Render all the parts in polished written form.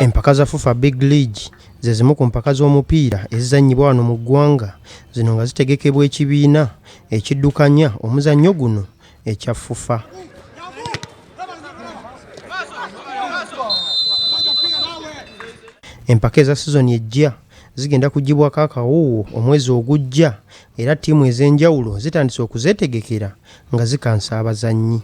Empaka za FUFA Big League ze zimu ku mpaka z'omupiira ezizannyibwa wano mu ggwanga, zino nga zitegekebwa ekibiina ekiddukanya omuzannyo guno ekya FUFA. Empaka eza sizoni ejja zigenda kuggyibwako akawuuwo omwezi ogujja era ttiimu ez'enjawulo zitandise okuzeetegekera nga zikansa abazannyi.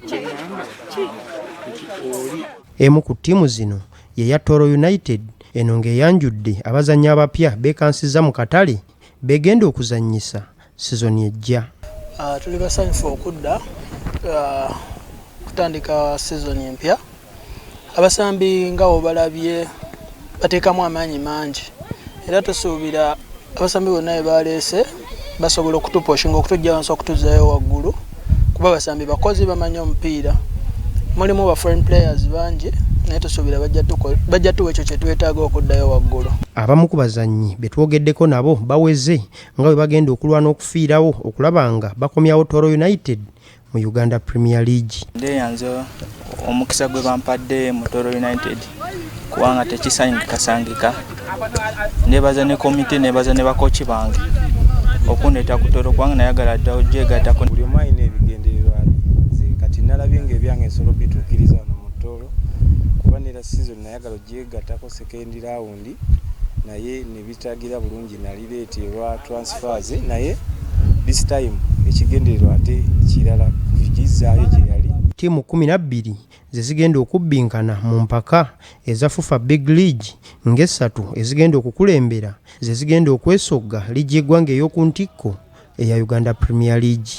Emu ku ttiimu zino ye ya Tooro United eno ng'eyanjudde abazannyi abapya beekansizza mu katale begenda okuzannyisa sizoni ejja. Tuli basanyufu okudda kutandika sizoni empya. Abasambi nga bw'obalabye bateekamu amaanyi mangi era tusuubira abasambi bonna be baleese basobola okutupushinga okutuggya wansi okutuzaayo waggulu kuba abasambi bakozi bamanyi omupiira. Mulimu ba foreign players bangi naye tusuubira bajja tuwa ekyo kye twetaaga okuddayo waggulu. Abamu ku bazannyi be twogeddeko nabo baweze nga bwe bagenda okulwana okufiirawo okulaba nga bakomyawo Tooro United mu Uganda Premier League. Ndeeyanze omukisa gwe bampadde mu Tooro United kubanga tekisangikasangika. Nebaza ne komite, nebaza ne bakooki bange okundeeta ku Tooro kubanga nayagala dda ogyegattako. Buli omu alina ebigendererwa bye. Nze kati nalabye ng'ebyange nsobola obituukiriza wano mu Tooro kuba ne last season nayagala ogyegattako second round naye ne bitagira bulungi, nali late olwa transfers, naye this time ekigendererwa ate kirala, kugizzaayo gye yali. Ttiimu 12 ze zigenda okubbinkana mu mpaka eza FUFA Big League ng'essatu ezigenda okukulembera ze zigenda okwesogga liigi y'eggwanga ey'oku ntikko eya Uganda Premier League.